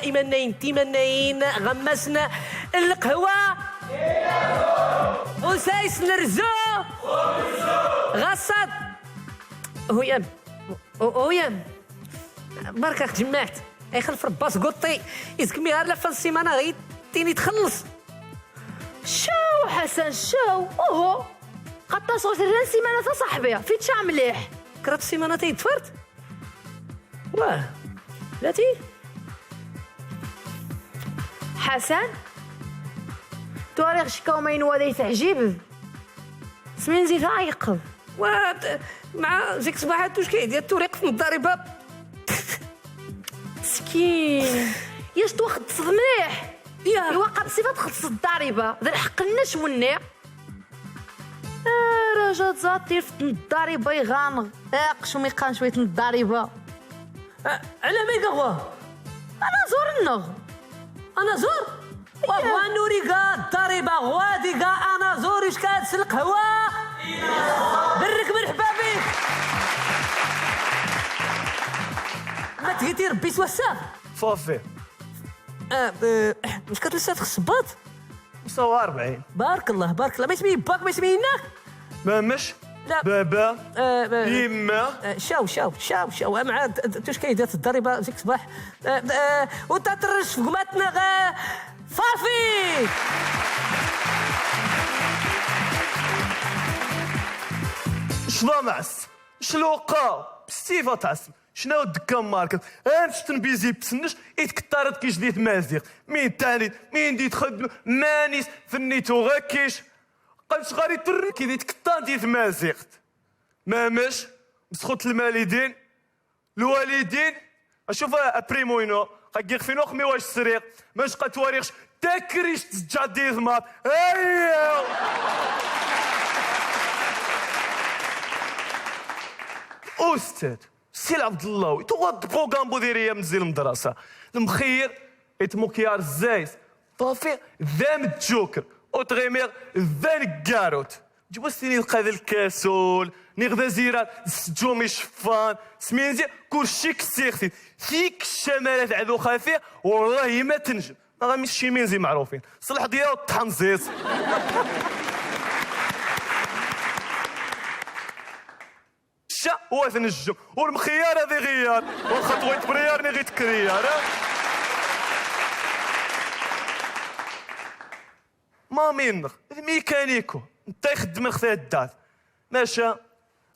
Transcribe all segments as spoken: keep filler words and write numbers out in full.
Imannayen timannayin, ɣammas n lqahwa. Usayes n rrzu. Ɣaṣṣad. Huyam. U-, huyam. Barka jemmaɛt. Ixlef Rebbi asguṭṭi. Izkem iɣar lafan simana ɣi tini txelleṣ. Caw, Ḥasan, caw. Uhu. Qaṭṭaṣ ɣer terra n simana ta, ṣaḥbi. Fitca mliḥ. Krat simana ta yettwart. Wah, lati? Ḥasan? Twariɣ cekkaw ma yenwa day teɛjib. Smin zi ta yeqqel. Wa, t-, mɛa zik ṣbaḥ atuc kay diya turiqt n ddariba. Skin. Yac twaxeddseḍ mliḥ. Ya. Iwa qab sifa txeddseḍ ddariba. D lḥeqq nnac wenni. Ara jad za tift n ddariba iɣaneɣ. Aqcum iqqan cwayt n ddariba. A-, ɛla ma iga ɣwa? Anaẓur-nneɣ. Anaẓur? Wa ɣwa n ur iga ddariba, ɣwa d iga anaẓur, ickad s lqahwa. Berrek, merḥba bik. Ma tgiti Rebbi s wass-a? Ṣafi. Ah, eh, meckat lsa txesbaḍ? Xemsa u rebɛin. Barek Allah, barek Allah. Ma ismi yebba-k, ma ismi yinna-k? Mamec? La. Baba? Eh, eh, yemma? Eh, caw, caw, caw, caw. Am ɛad, d-, d-, tuc kay dat ddariba zik ṣbaḥ. Eh, eh, u ta trrec f gma-tneɣ, eh, ṣafi! Cḍamɛes, cluqa, bestifa tasm. Cnaw ddka market, anect n bizibs nnec i tkeṭṭareḍ kic di tmaziɣt. Min tanit, min di txeddem, manis, fenni tuɣa kic. Qan cɣar itrr ki di tkeṭṭan di tmaziɣt. Mamec, msxut lmalidin, lwalidin, acuf aprimo-inu, qa giɣ finu xmi wac sriɣ, mac qa twariɣ takrist tǧaḍ di tmaḍ. Ayya! Ustad. Si Ɛebdellah, tuɣaḍ d bugambu di riyam n zi lmedrasa. Lemxir, itmukyar zzayt. Ṭafi, d amedjuker. Ur tɣimiɣ, d aneggarut. Ǧbus tini lqad lkasul, niɣ d azirar, d sǧum iceffan, sminzi, kulci ksiɣ-t-id. Tikcam ara teɛdu xafi, wallahi ma tenjem. Neɣ am icimin zi meɛrufin. Ṣleḥ diya u tḥenẓiẓ. Cca u ad nejjem, ur mxi ara d iɣiyyar, ur xaṭ ɣit briyar ni ɣit kriyar, eh? Mami-nneɣ d mikaniku, netta ixeddmen ɣ taddart. Maca,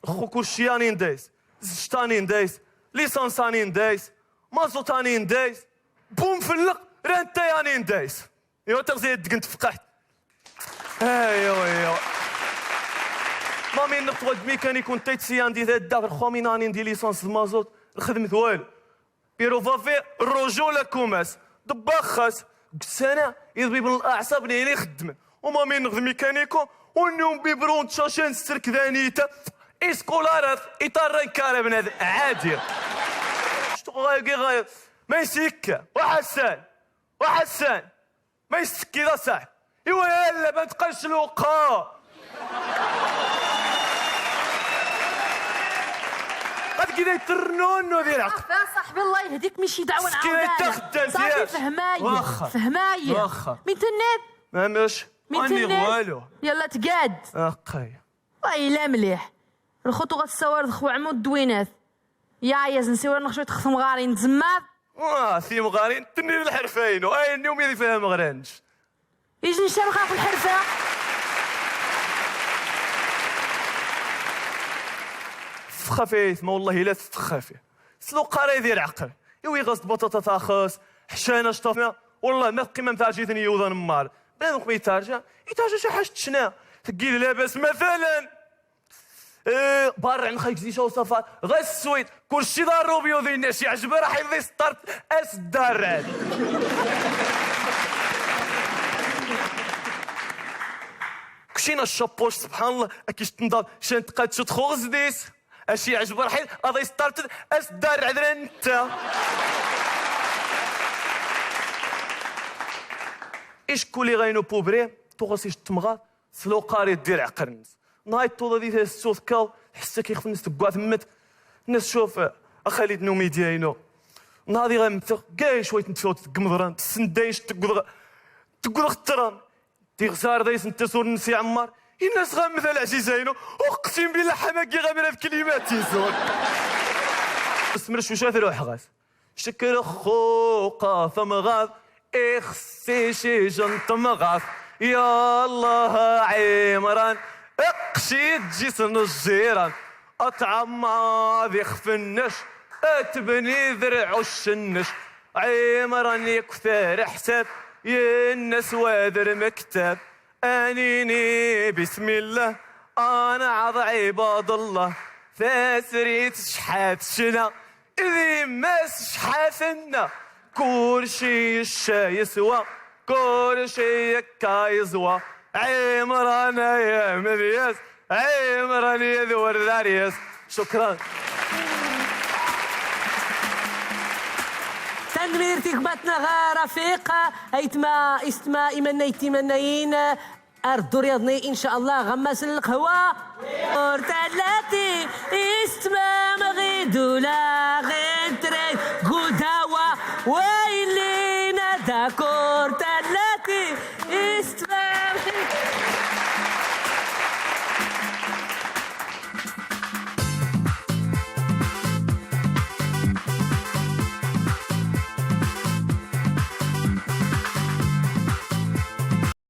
lxu kulci anin days, zǧt anin days, lisans anin days, maẓut anin days, bumfelleq, rantay anin days. Iwa taɣzi deg n tefqaḥt. Aywa, aywa. Mami-nneɣ tɣod mikanik un tayt siyan di tadda ɣer xwamin anin di lisans d maẓut, lxedmet walu. Piru fafi, rruju la kumas. Ḍebbax xas, deg ssana, iḍbiben laɛṣab n yili xeddmen. U mami-nneɣ d mikaniku, unni un bibru n tcacin s trekdanita, iskularaf, iṭarra n kara bnadem, ɛadi. Ctuq ɣayagi ɣay, ma yessikka, wa Ḥassan. Wa Ḥassan, ma yessekki d asaḥ. Iwa yalla ma tqac luqa. Qad gida yetrennunnu di lɛeql. Safi, saḥbi, Allah yehdik, mi ci dɛwa. Skin nɛawed taxeddamt, صافي, yes. Fehmay. Waxa. Fehmay. Waxa. Min tenniḍ? Mamec. Min tenniḍ? Walu. Yalla tgad. Aqay. Wa yella mliḥ. Lxutu ɣa tessawar d xwa Ɛmud Dwinat. Ya, ya, zensiwar nneɣ cwiṭ x temɣarin, tzemmaḍ? Wah, timɣarin, tenni d lḥerfa-inu, ayen umi d ifhem ɣranec. Ijen camx ɣef lḥerfa? Tfexxafi, ma wallahi la tfexxafi. Sluqara di lɛeql. Iwi ɣas tbaṭaṭa taxes, ḥcana cṭafna, wallah ma teqqim am taɛjit n yiwḍan mmar. Bnadem xmi yetarja, yetarja ca ḥac tecna. Tgid labas, mathalan. Eh, barra nxak zi cawsafar, ɣas swit, kulci d arrubi u dinna, si ɛejba raḥ iḍi sṭart, as ddarrad. Kcina ccapuc, subḥan Allah, akic tnḍab, can tqadcet xuɣ zdis. Aci ɛejba raḥ, aḍi sṭart, as ddarrad ra netta. Ickuli ɣaynu pubri, tuɣas ic temɣar, Sluqari ddir ɛqel-nnes. Nhay tuḍa di tessut kaw, ḥess-ak ixef-nnes teggwa temmet. Nnes cuf, a Xalid Numidya-inu. Nadi ɣa mmteɣ, gay cwayt n tfawt deg umḍran, tessendayec teggeḍ ɣ-, teggeḍ ɣ ṭṭram. Tiɣzar da yesntas ur nsi ɛemmar. Inna-s ɣa mmteɣ a lɛziza-inu, uqsim billah ḥama giɣ amrar d klimat izun. Smir cuca truḥ ɣas. Cekr xuqa tamɣart, ixsi cijj n temɣart. Ya Allah a Ɛimran, iqqci ǧǧis n ǧǧiran. Aṭɛam ad ixf nnec, atbni drɛ uccennec. Ɛimran ikter ḥsab, yenna-s wa d rmektab. Anini bismillah, anɛaḍ ɛibad Allah. Tasrit tecḥat ccna, d yemma-s tecḥat nna. Kulci yecca yeswa, kulci yekka yeẓwa. Ɛimran ay amedyaz, Ɛimran yad werdar-yas. Cukran. Tanemmirt i gma-tneɣ Rafiq, aytma, istma, imannayen d timannayin, ar ddur yaḍni, in ca Allah, ɣ ammas n lqahwa. Ur